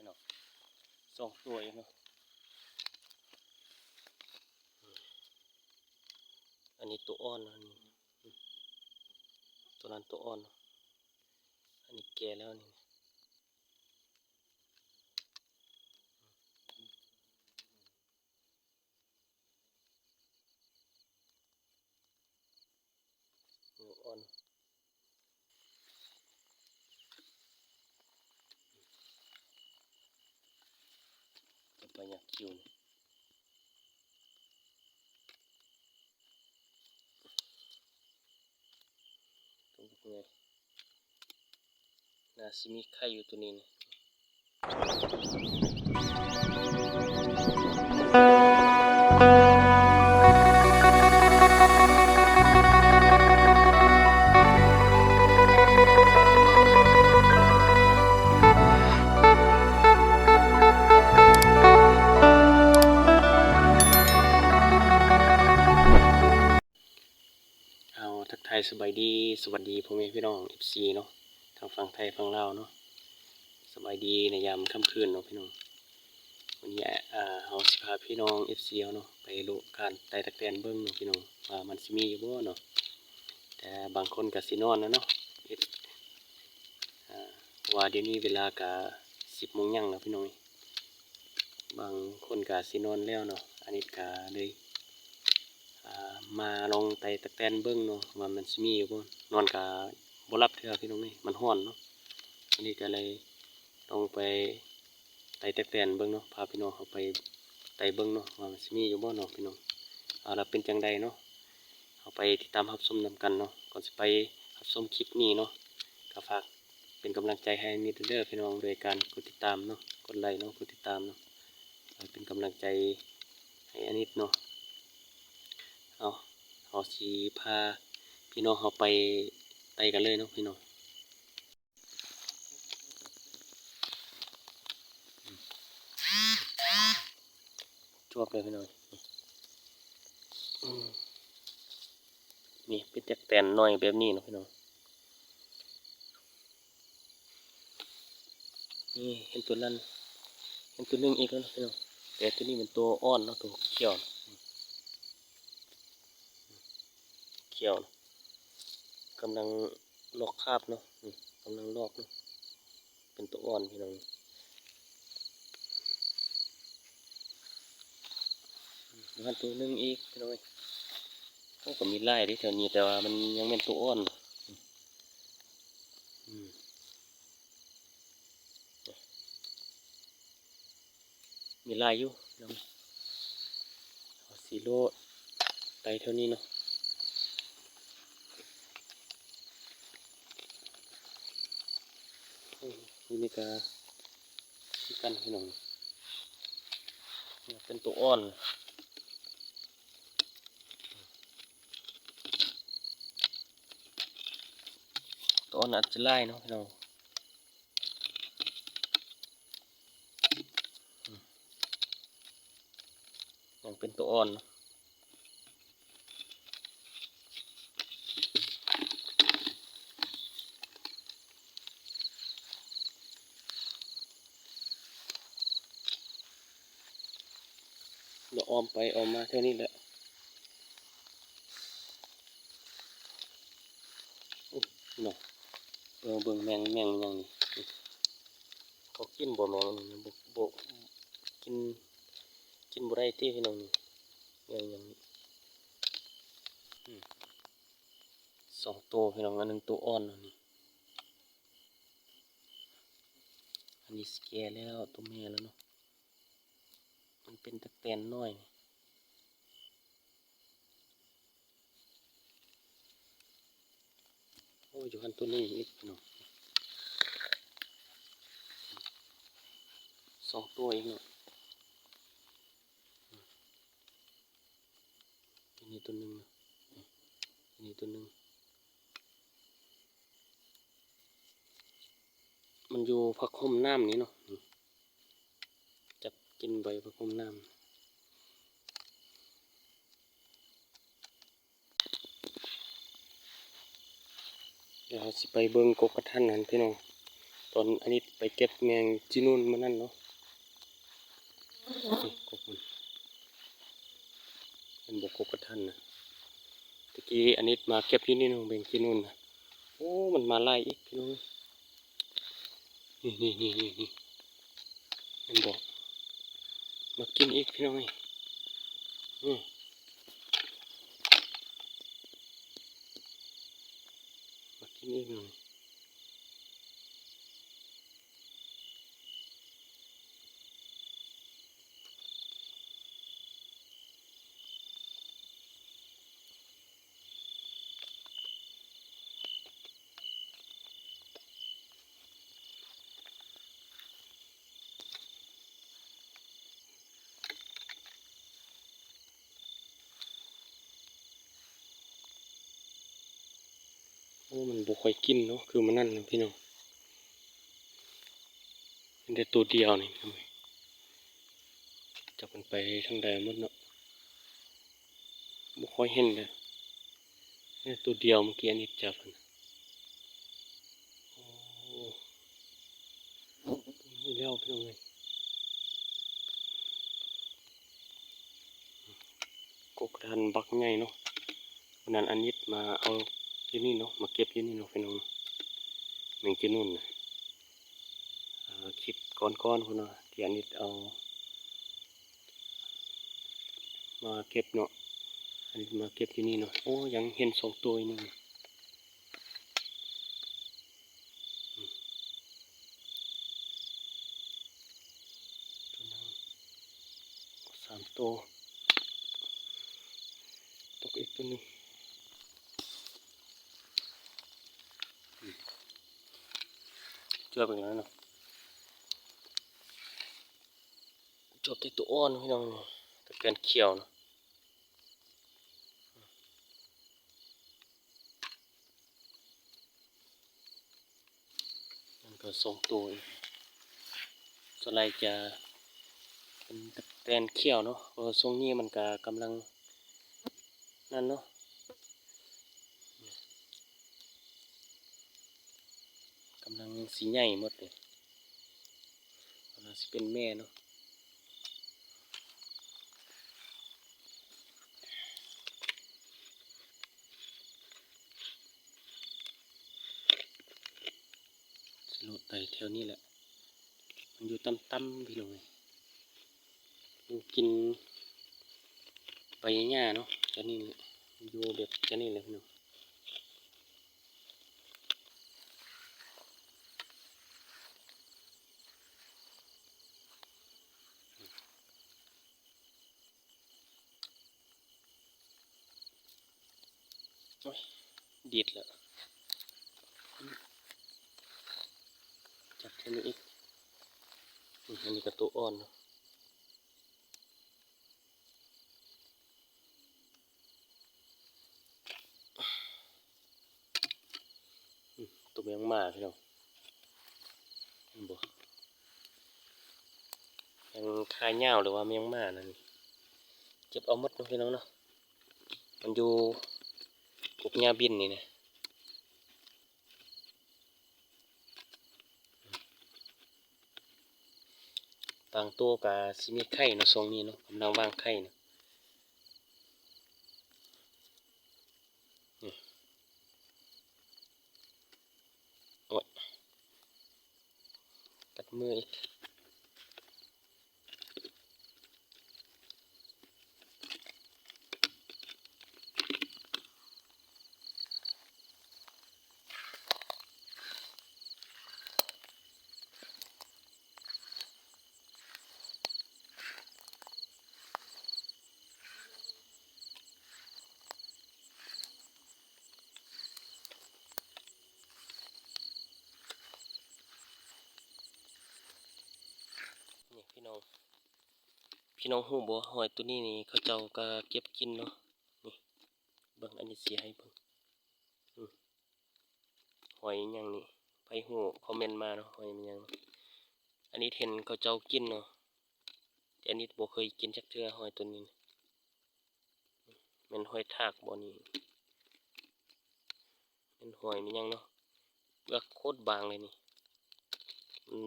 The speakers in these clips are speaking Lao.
ເນາະ ສອງຕົວເອງເນາະ. ອັນນີ້ຕົວອ່ອນເນາະ ອັນນີ້ ຕົວນັ້ນຕົວອ່ອນເນາະ ອັນນີ້ແກ່ແລ້ວນີ້. ອອນ ໄປຫຍັງຄິວນີ້ ຕົວບັກໃຫຍ່ ໜ້າຊິມີໄຂ່ຢູ່ຕົວນີ້ນີ້. ເອົາ ທັກທາຍສະບາຍດີ ສະຫວັດດີພໍ່ແມ່ພີ່ນ້ອງ ເອັຟຊີ ເນາະ ທັງຝັ່ງໄທຝັ່ງລາວເນາະ. ສະບາຍດີໃນຍາມຄ່ຳຄືນເນາະພີ່ນ້ອງ. ວັນນີ້ ອາ ເຮົາຊິພາພີ່ນ້ອງ ເອັຟຊີ ເຮົາເນາະ ໄປເລາະການໄຕ່ຕັກແຕນເບິ່ງເນາະພີ່ນ້ອງ ວ່າມັນຊິມີຢູ່ບໍ່ເນາະ. ແຕ່ບາງຄົນກະຊິນອນແລ້ວເນາະ ເຮັດ ອາ ເພາະວ່າດຽວນີ້ເວລາກະສິບໂມງຫຍັງແລ້ວພີ່ນ້ອງ. ບາງຄົນກະຊິນອນແລ້ວເນາະ ອັນນີ້ກະເລີຍ ອາ ມາລອງໄຕ່ຕັກແຕນເບິ່ງເນາະ ວ່າມັນຊິມີຢູ່ບໍ່. ນອນກະບໍ່ຫຼັບເທື່ອພີ່ນ້ອງເອີຍ ມັນຮ້ອນເນາະ. ອັນນີ້ກະເລີຍລອງໄປໄຕ່ຕັກແຕນເບິ່ງເນາະ ພາພີ່ນ້ອງເຮົາໄປໄຕ່ເບິ່ງເນາະ ວ່າມັນຊິມີຢູ່ບໍ່ເນາະພີ່ນ້ອງ. ເອົາລະ ເປັນຈັ່ງໃດເນາະ ເຮົາໄປຕິດຕາມຮັບຊົມນຳກັນເນາະ. ກ່ອນຊິໄປຮັບຊົມຄລິບນີ້ເນາະ ກໍຝາກເປັນກຳລັງໃຈໃຫ້ແອດມິດເດີພີ່ນ້ອງ ໂດຍການກົດຕິດຕາມເນາະ ກົດໄລເນາະ ກົດຕິດຕາມເນາະ ເປັນກຳລັງໃຈໃຫ້ແອດມິດເນາະ. ເອົາ ເຮົາຊິພາພີ່ນ້ອງເຮົາໄປໄຕ່ກັນເລີຍເນາະພີ່ນ້ອງ. ຈວບເລີຍພີ່ນ້ອງ. ນີ້ເປັນຕັກແຕນນ້ອຍແບບນີ້ເນາະພີ່ນ້ອງ. ນີ້ເຫັນຕົວນັ້ນ ເຫັນຕົວໜຶ່ງອີກແລ້ວເນາະພີ່ນ້ອງ. ແຕ່ຕົວນີ້ແມ່ນຕົວອ່ອນເນາະ ຕົວຂຽວ ຂຽວ ກຳລັງລອກຄາບເນາະ ອືມ ກຳລັງລອກເນາະ ເປັນຕົວອ່ອນພີ່ນ້ອງ. ອືມ ມັນຕົວໜຶ່ງອີກພີ່ນ້ອງເອີຍ. ໂອ້ ກໍມີຫຼາຍເດ້ແຖວນີ້ ແຕ່ວ່າມັນຍັງແມ່ນຕົວອ່ອນ. ອືມ ອືມ. ມີຫຼາຍຢູ່ພີ່ນ້ອງ ເຮົາຊິເລາະໄຕ່ແຖວນີ້ເນາະ. ໂອ້ ຢູ່ນີ້ກະຄືກັນພີ່ນ້ອງ ເປັນຕົວອ່ອນ. ຕົວອ່ອນອາດຈະຫຼາຍເນາະພີ່ນ້ອງ. ອືມ ຍັງເປັນຕົວອ່ອນເນາະ. ລະອ້ອມໄປອ້ອມມາແຖວນີ້ແຫຼະ. ອຸ້ຍ ເນາະ ເບິ່ງ ເບິ່ງແມງ ແມງຫຍັງນີ້ ເຂົາກິນບໍ່ແມງອັນນີ້ ບໍ່ ບໍ່ກິນ ກິນບໍ່ໄດ້ຕິພີ່ນ້ອງນີ້ ແມງຫຍັງນີ້. ອືມ ສອງໂຕພີ່ນ້ອງ ອັນໜຶ່ງໂຕອ່ອນ ອັນນີ້ ອັນນີ້ຊິແກ່ແລ້ວ ໂຕແມ່ແລ້ວເນາະ. ມັນເປັນຕັກແຕນນ້ອຍ. ໂອ້ ຢູ່ຫັ້ນໂຕໜຶ່ງອີກເນາະ ສອງໂຕອີກເນາະ. ນີ້ໂຕໜຶ່ງ ນີ້ໂຕໜຶ່ງ ມັນຢູ່ຜັກຫົ່ມນ້ຳນີ້ເນາະ ນີ້ ຈັບກິນໃບຜັກຫົ່ມນ້ຳ. ດຽວເຮົາຊິໄປເບິ່ງກົກກະທັນຫັ້ນພີ່ນ້ອງ ໄປ ຕອນອານິດໄປເກັບແມງຈີນູນມື້ນັ້ນເນາະ ນີ້ ກົກມັນ ເຫັນບໍ່ ກົກກະທັນນະ ຕະກີ້ອານິດມາເກັບຢູ່ນີ້ເນາະ ແມງຈີນູນນະ ໂອ້ ມັນມາຫຼາຍອີກພີ່ນ້ອງ ນີ້ໆໆໆ ເຫັນບໍ່ ມາກິນອີກພີ່ນ້ອງເອີຍ ນີ້ ມາກິນອີກໜ້ອຍ. ໂອ້ ມັນບໍ່ຄ່ອຍກິນເນາະ ຄືມື້ນັ້ນນະພີ່ນ້ອງ ເຫັນແຕ່ໂຕດຽວນີ້ ຈັກມັນໄປທາງໃດໝົດເນາະ ບໍ່ຄ່ອຍເຫັນເລີຍ ເຫັນແຕ່ໂຕດຽວ ເມື່ອກີ້ອານິດຈັບຫັ້ນ ໂອ້ ນີ້ແລ້ວພີ່ນ້ອງເອີຍ ກົກກະທັນບັກໃຫຍ່ເນາະ ວັນນັ້ນອານິດມາເອົາຢູ່ນີ້ເນາະ ມາເກັບຢູ່ນີ້ເນາະພີ່ນ້ອງ ແມງຈີນູນນະ ເອີ ຄລິບກ່ອນໆພຸ້ນເນາະ ທີ່ອານິດເອົາມາເກັບເນາະ ອານິດມາເກັບຢູ່ນີ້ເນາະ ໂອ້ ຍັງເຫັນສອງໂຕອີກໜຶ່ງ. ອືມ ໂຕໜຶ່ງ ສາມໂຕ ຕົກອີກໂຕໜຶ່ງ ອືມ ຈວບອີກແລ້ວເນາະ ຈວບແຕ່ໂຕອ່ອນພີ່ນ້ອງ ຕະກຽນຂຽວເນາະ. ມັນກໍສອງໂຕອີກ ສ່ວນຫຼາຍຈະເປັນຕະກະແຕນຂຽວເນາະ ເພາະວ່າຊ່ວງນີ້ມັນກະກຳລັງນັ້ນເນາະ ກຳລັງຊິໃຫຍ່ໝົດເດ ກຳລັງຊິເປັນແມ່ເນາະ. ຊິເລາະໄຕ່ແຖວນີ້ແຫຼະ ມັນຢູ່ຕ່ຳໆ ພີ່ນ້ອງເອີຍ ມັນກິນໃບຫຍ້າເນາະ ແຖວນີ້ແຫຼະ ມັນຢູ່ແບບແຖວນີ້ແຫຼະ ພີ່ນ້ອງ. ໂອ້ຍ ດີດແລ້ວ ຈັບເທື່ອໜຶ່ງອີກ ນີ້ ອັນນີ້ກໍໂຕອ່ອນເນາະ. ອືມ ຕົວແມງໝ້າພີ່ນ້ອງ ເຫັນບໍ່ ແມງຂາຍາວ ຫຼືວ່າແມງໝ້ານັ້ນ ເກັບເອົາໝົດເນາະພີ່ນ້ອງເນາະ ມັນຢູ່ກົກຫຍ້າບິນນີ້ນະ. ບາງໂຕກະຊິມີໄຂ່ເນາະ ຊ່ວງນີ້ເນາະ ກຳລັງວາງໄຂ່ເນາະ ນີ້ ໂອ້ຍ ກັດມືອີກ. ນີ້ພີ່ນ້ອງ ພີ່ນ້ອງຮູ້ບໍ່ ຫອຍໂຕນີ້ນີ້ ເຂົາເຈົ້າກໍເກັບກິນເນາະ ນີ້ ເບິ່ງ ອັນນີ້ຊິໃຫ້ເບິ່ງ ອືມ ຫອຍຫຍັງນີ້ ໃຜຮູ້ຄອມເມັນມາເນາະ ຫອຍຫຍັງ ອັນນີ້ເຫັນເຂົາເຈົ້າກິນເນາະ ແຕ່ອັນນີ້ບໍ່ເຄີຍກິນຈັກເທື່ອ ຫອຍໂຕນີ້ ແມ່ນຫອຍທາກບໍ່ນີ້ ແມ່ນຫອຍແມ່ນຫຍັງເນາະ ເປືອກໂຄດບາງເລີຍນີ້ ມັນ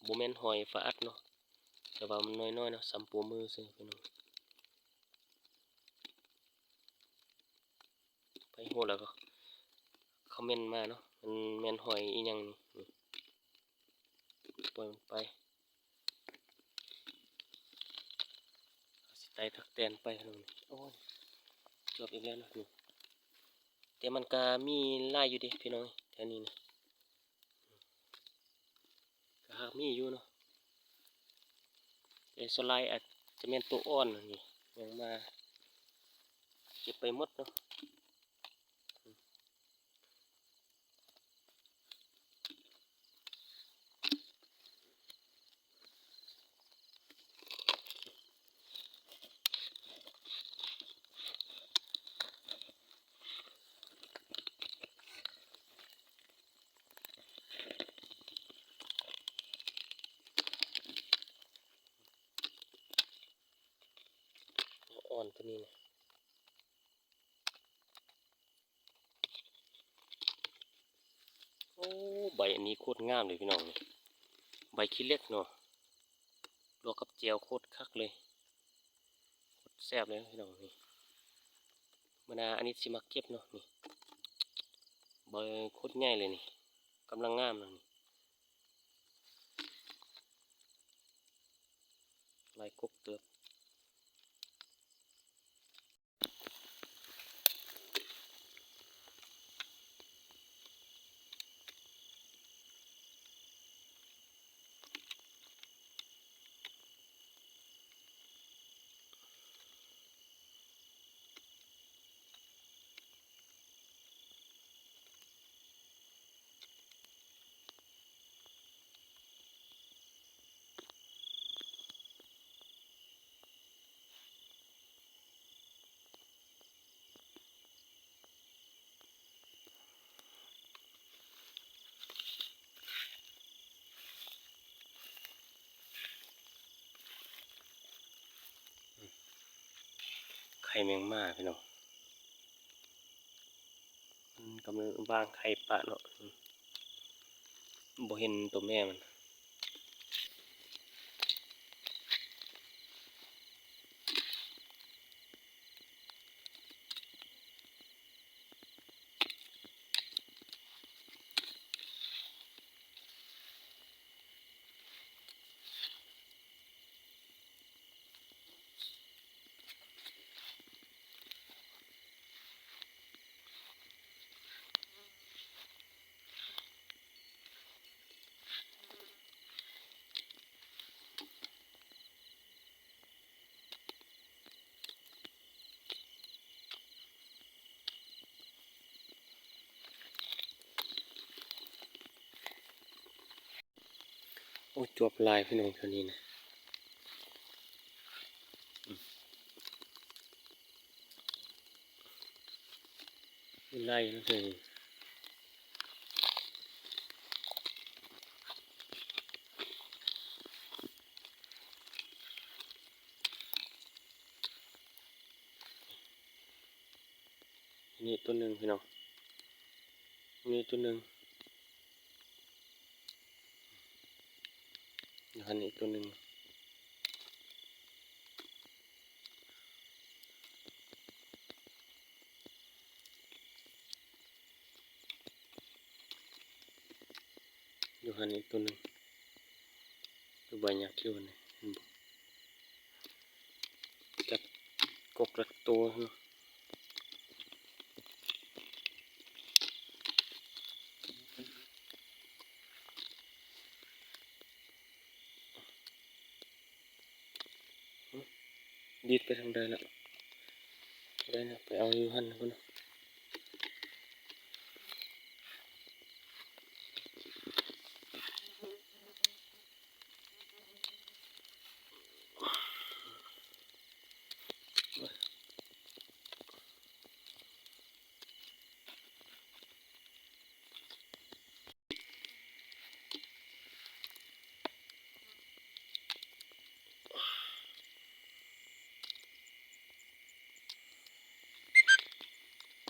ບໍ່ແມ່ນຫອຍຝາອັດເນາະ ແຕ່ວ່າມັນນ້ອຍໆເນາະ ສ່ຳໂປ້ມືຊື່ພີ່ນ້ອງ. ໃຜຮູ້ແລ້ວກໍຄອມເມັນມາເນາະ ມັນແມ່ນຫອຍອີ່ຫຍັງນີ້ ນີ້ ປ່ອຍມັນໄປ. ເຮົາຊິໄຕ່ຜັກແຕນໄປພີ່ນ້ອງ. ໂອ້ຍ ຈວບອີກແລ້ວເນາະນີ້ ແຕ່ມັນກະມີຫຼາຍຢູ່ເດພີ່ນ້ອງ ແຖວນີ້ນະ ກະຫາກມີຢູ່ເນາະ ແຕ່ສ່ວນຫຼາຍອາດຈະແມ່ນໂຕອ່ອນນີ້ ຍັງມາເກັບໄປໝົດເນາະ. ອ່ອນໂຕນີ້ນະ. ໂອ້ ໃບອັນນີ້ໂຄດງາມເລີຍພີ່ນ້ອງນີ້ ໃບຂີ້ເຫຼັກເນາະ ລວກກັບແຈ່ວໂຄດຄັກເລີຍ ໂຄດແຊບເລີຍພີ່ນ້ອງນີ້. ມື້ໜ້າອານິດຊິມາເກັບເນາະນີ້ ໃບໂຄດໃຫຍ່ເລີຍນີ້ ກຳລັງງາມເນາະນີ້ ຫຼາຍກົກເຕີບ. ໄຂ່ແມງໝາພີ່ນ້ອງ ມັນກຳລັງວາງໄຂ່ປະເນາະ ບໍ່ເຫັນໂຕແມ່ມັນ. ໂອ້ ຈວບຫຼາຍພີ່ນ້ອງ ແຖວນີ້ນະ ອືມ ຫຼາຍເນາະ ແຖວນີ້. ນີ້ໂຕໜຶ່ງພີ່ນ້ອງ ນີ້ໂຕໜຶ່ງ ຢູ່ຫັ້ນອີກໂຕໜຶ່ງ ຢູ່ຫັ້ນອີກໂຕໜຶ່ງ ຢູ່ໃບຫຍ້າຄິ້ວນີ້ ເຫັນບໍ່? ຈັບກົກຈັກໂຕເນາະ ດີດໄປທາງໃດລະ? ໄດ້ນະ ໄປເອົາຢູ່ຫັ້ນພຸ້ນນະ. ໂ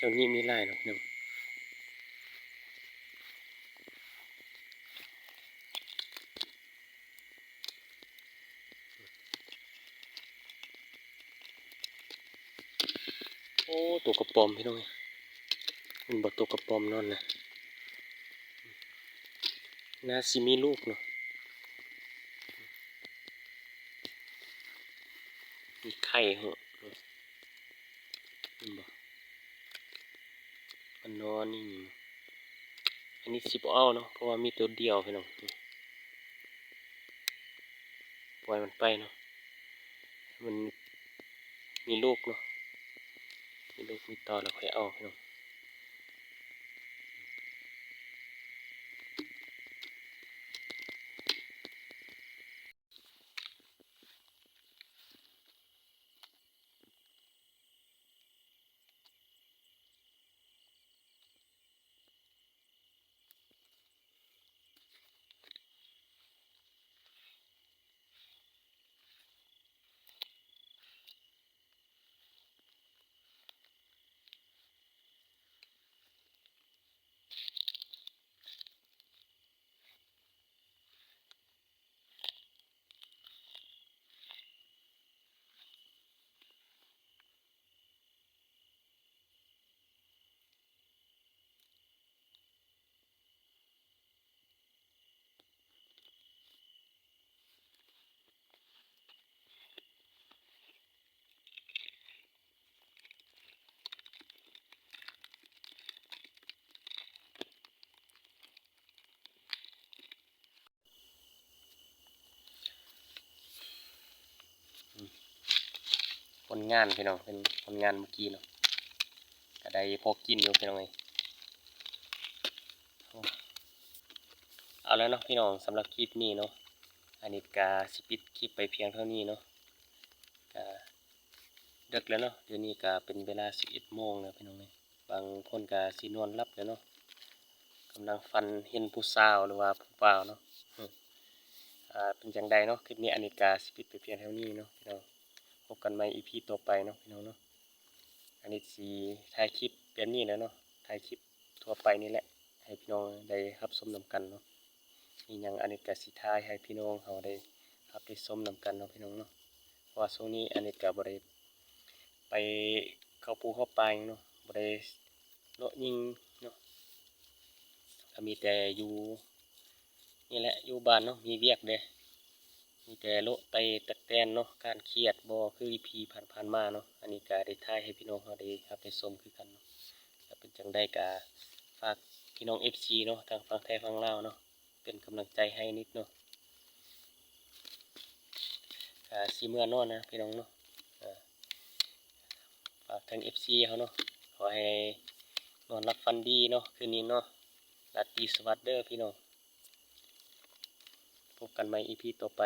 ຖວນີ້ມີຫຼາຍເນາະພີ່ນ້ອງ. ໂອ້ ໂຕກະປອມພີ່ນ້ອງເອີຍ ເຫັນບໍ່ ໂຕກະປອມນອນນະ ໜ້າຊິມີລູກເນາະ ມີໄຂ່ເນາະ ເຫັນບໍ່ ມັນນອນນີ້ ອັນນີ້ຊິບໍ່ເອົາເນາະ ເພາະວ່າມີໂຕດຽວພີ່ນ້ອງ ປ່ອຍມັນໄປເນາະ ມັນມີລູກເນາະ ມີລູກມີເຕົ້າແລ້ວຄ່ອຍເອົາພີ່ນ້ອງ. ຜົນງານພີ່ນ້ອງ ເປັນຜົນງານມື້ກີ້ເນາະ ກະໄດ້ພໍກິນຢູ່ພີ່ນ້ອງເອີຍ. ເອົາແລ້ວເນາະພີ່ນ້ອງ ສຳລັບຄລິບນີ້ເນາະ ອັນນີ້ກະຊິປິດຄລິບໄປພຽງເທົ່ານີ້ເນາະ ກະເດິກແລ້ວເນາະ ດຽວນີ້ກະເປັນເວລາສິບເອັດໂມງແລ້ວພີ່ນ້ອງເອີຍ. ບາງຄົນກະຊິນອນຫຼັບແລ້ວເນາະ ກຳລັງຝັນເຫັນຜູ້ສາວ ຫຼືວ່າຜູ້ບ່າວເນາະ. ອາ ເປັນຈັ່ງໃດເນາະ ຄລິບນີ້ອານິດກະຊິປິດໄປພຽງເທົ່ານີ້ເນາະພີ່ນ້ອງ ພົບກັນໃໝ່ອີພີຕໍ່ໄປເນາະພີ່ນ້ອງເນາະ. ອານິດຊິຖ່າຍຄລິບແບບນີ້ແຫຼະເນາະ ຖ່າຍຄລິບທົ່ວໄປນີ້ແຫຼະ ໃຫ້ພີ່ນ້ອງໄດ້ຮັບຊົມນຳກັນເນາະ. ມີຫຍັງອານິດກະຊິຖ່າຍໃຫ້ພີ່ນ້ອງເຮົາໄດ້ຮັບໄດ້ຊົມນຳກັນເນາະພີ່ນ້ອງເນາະ. ເພາະວ່າຊ່ວງນີ້ອານິດກະບໍ່ໄດ້ໄປເຂົ້າປູເຂົ້າປາຫຍັງເນາະ ບໍ່ໄດ້ເລາະຍິງເນາະ ກະມີແຕ່ຢູ່ນີ້ແຫຼະ ຢູ່ບ້ານເນາະ ມີວຽກເດ້ ມີແຕ່ເລາະໄຕ່ຕັກແຕນເນາະ ກ້ານຂຽດບໍ່ ຄືອີພີຜ່ານໆມາເນາະ. ອານິດກະໄດ້ຖ່າຍໃຫ້ພີ່ນ້ອງເຮົາໄດ້ຮັບໄດ້ຊົມຄືກັນເນາະ. ແລ້ວເປັນຈັ່ງໃດກະຝາກພີ່ນ້ອງເອັຟຊີເນາະ ທັງຝັ່ງໄທຝັ່ງລາວເນາະ ເປັນກຳລັງໃຈໃຫ້ນິດເນາະ. ກະຊິເມືອນອນນະພີ່ນ້ອງເນາະ. ອາ ຝາກທັງເອັຟຊີເຮົາເນາະ ຂໍໃຫ້ນອນຫຼັບຝັນດີເນາະ ຄືນນີ້ເນາະ. ລາຕີສະຫວັດເດີພີ່ນ້ອງ ພົບກັນໃໝ່ອີພີຕໍ່ໄປ.